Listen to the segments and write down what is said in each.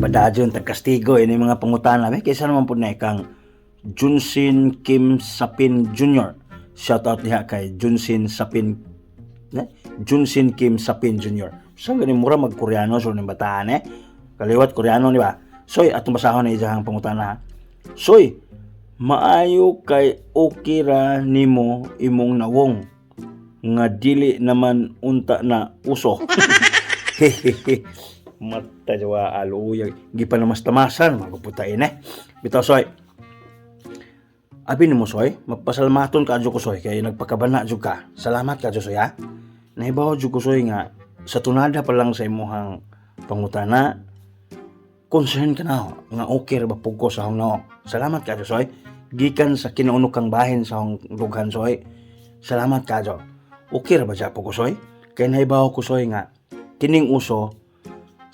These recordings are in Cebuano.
Padadyon tagkastigo ini mga pangutana be. Kaysa naman pud na kang Junsin Kim Sapin Jr. Shout out diha kay Junsin Sapin ne? Junsin Kim Sapin Jr. Saan gani mura mag-Koreano so ning bataan eh. Kaliwat Koreano ni ba? Soy, atong basahon na iyang pangutana. Soy, maayo kay okay ra nimo imong nawong nga dili naman unta na uso. Hehehe. Mata jawa aluyag. Gi pa na mas tamasan, magaputain eh. Bitaw, soy. Abi nimo, soy, magpasalamaton ka ko, soy, kay nagpakabana jud ka. Salamat ka soy ha. Nahibaw jud ko, soy, nga sa tunada pa lang sa imuhang pangutana, concern ka na nga okay ra ba pug ko sa akong nawong. Salamat ka soy. Gikan sa kinaunokang bahin sa akong dughan, soy. Salamat ka. Okay ra ba siya po ko, soy? Kay nahibaw ko, soy, nga kining uso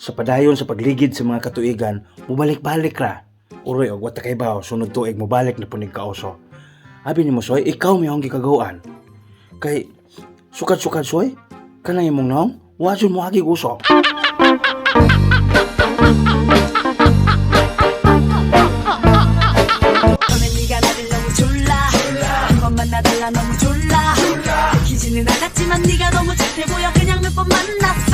sa padayon sa pagligid sa mga katuigan, mubalik-balik ra. Uroy og wa ta kaybaw, sunod tuig mubalik na punig kauso. Abi nimo, soy, ikaw may akong gikagawan. Kay sukad-sukad, soy, kanang imong nawong, wa jud mo agi uso. 처음엔 네가 나를 너무 졸라 한번 만나달라 너무 졸라 들키지는 않았지만 네가 너무 착해 보여 그냥 몇 번 만났어.